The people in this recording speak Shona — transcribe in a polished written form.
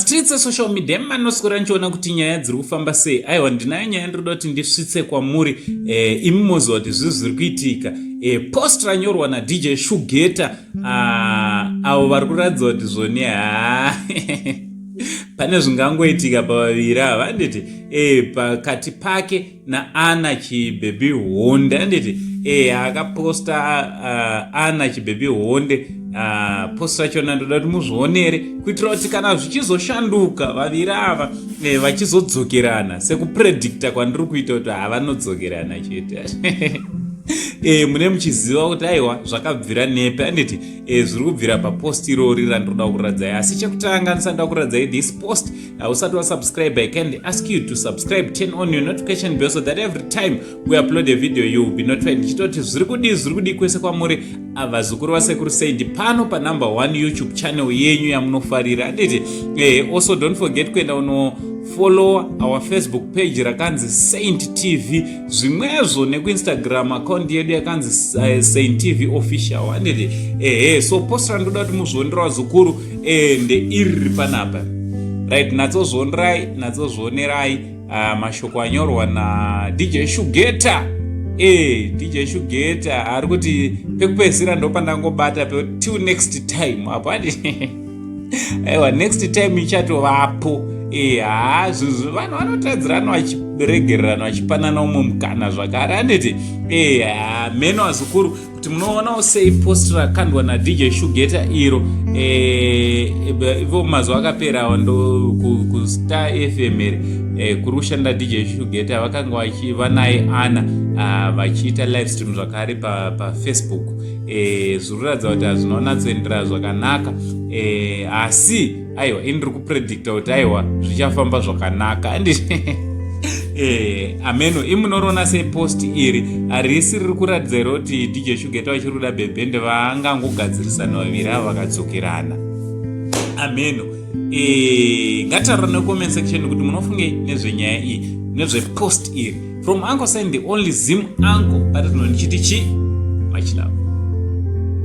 Mumastreets esocial media manoswera ndichiona kuti nyaya dziri kufamba sei. Aiwa, ndinayo nyaya ndinoda kuti ndisvitse kwamuri, imi moziva kuti zvii zviri kuitika. Post ranyorwa naDJ Shugeta, avo vari kuratidza kuti zvoni ha pane zvingangoitika pavaviri ava, handiti? Pakati pake naAna Chibhebhi Honde, handiti? Akaposta Ana Chibhebhi Honde. Post rachona ndoda kuti muzvionere kuitira kuti kana zvichizoshanduka, vaviri ava vachizodzokerana, sekupredicta kwandiri kuita kuti havanodzokerana chete, mune muchiziva kuti aiwa, zvakabvira nepi, handiti? Zviri kubvira papost irori randiroda kuradzai. Asi chekutanga, ndisati ndakuradzai this post, usati wasubscribe, I can ask you to subscribe, turn on your notification bell so that every time we upload a video you will be notified. Ndichitoti zviri kudii, zviri kudii kwese kwamuri, vazukuru vasekuru Said pano panumber one YouTube channel yenyu yamunofarira, handiti? Also don't forget kuenda uno follow our Facebook page rakanzi Saint TV, zvimwezvo nekuInstagram account yedu yakanzi Saint TV Official, handiti? Ehe, so post randoda kuti muzvionera, vazukuru, ndeiri riri panapa, right? Natsozvionerai, natsozvionerai mashoko anyorwa naDJ Shugeta. DJ Shugeta ari kuti pekupedzisira ndopandangobata pe till next time apo andi. Aiwa, next time ichatovapo. Ha, zvinhu vanhu vanotadzirana vachiregererana, vachipanana umwe mukana zvakare, handiti? Ha, meno azukuru, kuti munoonawo sei post rakandwa naDJ Shugeta iro? Ivo mazuva akapera ndo kuStar FM here kuri kushanda DJ Shugeta, vakanga vanaye Ana, vachiita live stream zvakare paFacebook. Zviri kuratidza kuti hazvinonatsoenderera zvakanaka, asi aiwa, ini ndiri kupredicta kuti aiwa, zvichafamba zvakanaka, handiti? Ameno, imunoriona sei post iri? Harisi riri kuratidza here kuti DJ Shugeta vachiri kuda bhebhende, vangangogadzirisana vaviri ava vakadzokerana? Ameno. Ngataura necomment section kuti munofungei nezvenyaya iyi, nezvepost iri. From Uncle Saint, the only Zim uncle, pari zvino ndichiti chi machinavo.